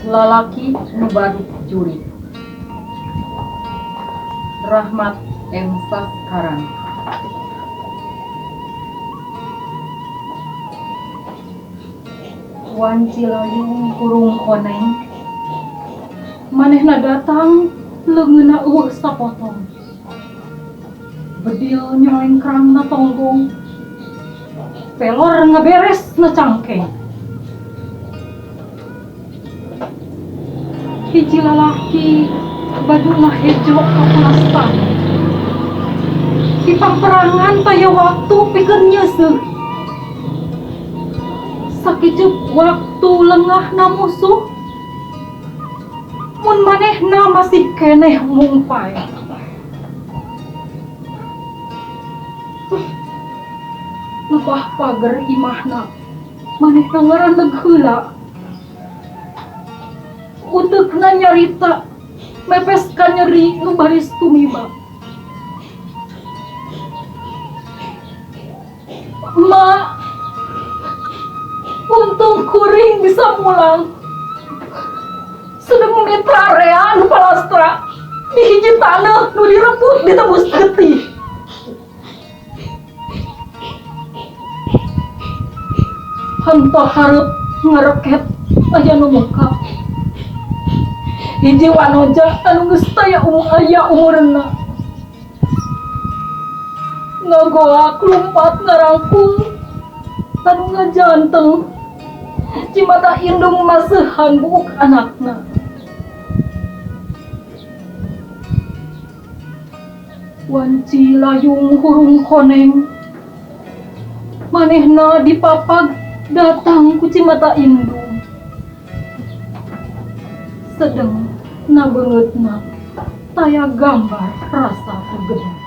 Lalaki nu baduk jurig. Rahmat M. Saskaran. Wanci layung hurung koneng. Manehna datang leungeunna eueuh sapotong. Bedil nyolengkrang na tonggong. Pelor ngaberes na cangkeng. Hiji lalaki bajuna hejo kapulastan. Di pamperangan taya waktu pikeun nyeuseuh. Sakijep waktu lengahna musuh. Mun manehna masih keneh mungpai. Lebah pager imahna manehna ngaraneg heula. Uteukna nyarita mepes ka nyeri nu baris tumiba. Emak, untung kuring bisa mulang. Sedeng mitra rea nu palastra di hiji taneuh nu direbut ditebus getih. Henteu hareup ngareket aya nu muka. Hiji wanoja anu geus taya aya umurna. Ngagoak lumpat ngarangkul anu ngajanteng cimata indung maseuhan buuk anakna. Wanci layung hurung koneng manehna dipapag datang ku cimata indung. Sedeng na beungeutna taya gambar rasa pegedang.